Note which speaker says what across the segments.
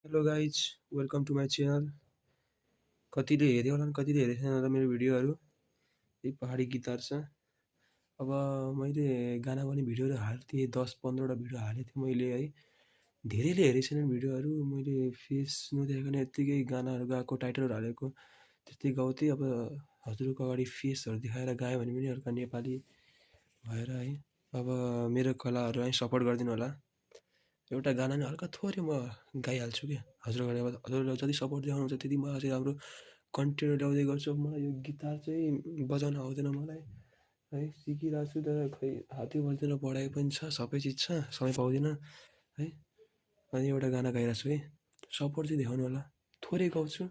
Speaker 1: Hello guys welcome to my channel. कतिले हेऱ्यो होला कतिले हेरेको छैन होला मेरो भिडियोहरू। यही पहाडी गिटार छ। अब मैले गाना गाउने भिडियोहरू हाल्थेँ, 10-15वटा भिडियो हालेको थिएँ मैले है। धेरैले हेरेको छैनन् भिडियोहरू। मैले फेस नदेखाइकन यत्तिकै गानाहरू गाएको, टाइटलहरू हालेको त्यस्तै गाउँथेँ। अब हजुरहरूको अगाडि फेसहरू देखाएर गाएँ भने पनि हल्का नेपाली भएर है। अब मेरो कलाहरूलाई सपोर्ट गरिदिनु होला। एउटा गाना नि हल्का थोरै म गाइहाल्छु क्या हजुरहरूले। अब हजुरहरूले जति सपोर्ट देखाउनुहुन्छ त्यति म अझै राम्रो कन्टेन्ट ल्याउँदै गर्छु। अब मलाई यो गिटार चाहिँ बजाउन आउँदैन मलाई है, सिकिरहेको छु तर खै हातै बज्दैन। पढाइ पनि छ, सबै चिज छ, समय पाउँदिनँ है। अनि एउटा गाना गाइरहेको छु है, सपोर्ट चाहिँ देखाउनु होला। थोरै गाउँछु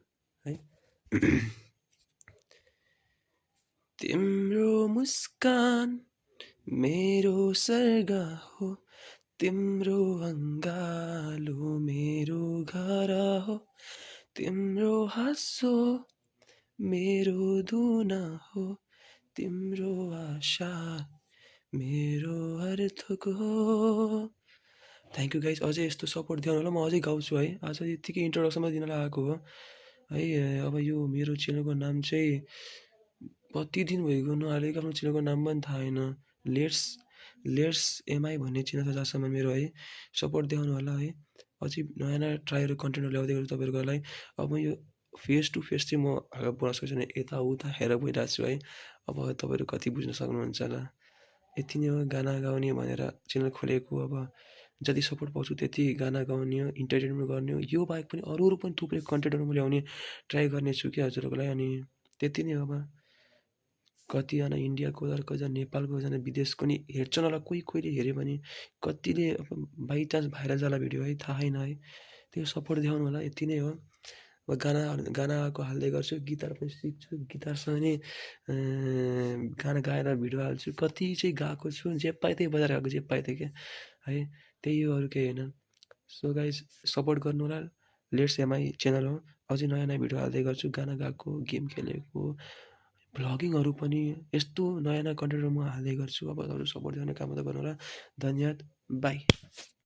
Speaker 1: है। तिम्रो मुस्कान मेरो स्वर्ग हो, तिम्रो अङ्गालो मेरो घर हो, तिम्रो हाँसो मेरो धुन हो, तिम्रो आशा मेरो अर्थक हो। Thank you guys. अझै यस्तो सपोर्ट दिनु होला, म अझै गाउँछु है। आज यत्तिकै इन्ट्रोडक्सनमा दिनलाई आएको हो है। अब यो मेरो च्यानलको नाम चाहिँ कति दिन भइगयो नहालेको, आफ्नो च्यानलको नाम पनि थाहा छैन। लेट्स लेट्स एमआई भन्ने च्यानल छ जहाँसम्म मेरो है। सपोर्ट देखाउनु होला है। अझै नयाँ नयाँ ट्राईहरू कन्टेन्टहरू ल्याउँदै गर्छु तपाईँहरूको लागि। अब यो फेस टु फेस चाहिँ म बोल्न सक्छु भने यताउता हेरेर गइरहेको छु है। अब तपाईँहरू कति बुझ्न सक्नुहुन्छ होला। यति नै हो, गाना गाउने भनेर च्यानल खोलेको। अब जति सपोर्ट पाउँछु त्यति गाना गाउने हो, इन्टरटेनमेन्ट गर्ने हो। यो बाहेक पनि अरू पनि थुप्रै कन्टेन्टहरू म ल्याउने ट्राई गर्नेछु क्या हजुरहरूको लागि। अनि त्यति नै हो। अब कतिजना इन्डियाको, कतिजना नेपालको, कतिजना विदेशको नि हेर्छन् होला। कोहीले हेऱ्यो भने कतिले अब बाइचान्स भाइरल जाला भिडियो है, थाहा छैन है। त्यो सपोर्ट देखाउनु होला, यति नै हो। अब गानाको हाल्दै गर्छु, गिटार पनि सिक्छु, गिटारसँग नि गाना गाएर भिडियो हाल्छु। कति चाहिँ गाएको छु, जे पाएँ त्यही बजाएर गएको, जे पाएँ त्यही क्या है। त्यही हो, अरू केही होइन। सो गाइज सपोर्ट गर्नु होला। लेट्स एमआई च्यानल हो। अझै नयाँ नयाँ भिडियो हाल्दै गर्छु, गाना गाएको, गेम खेलेको, भ्लगिङहरू पनि यस्तो नयाँ नयाँ कन्टेन्टहरू म हाल्दै गर्छु। अब तपाईँहरू सपोर्ट गर्ने काम त गर्नु होला। धन्यवाद, बाई।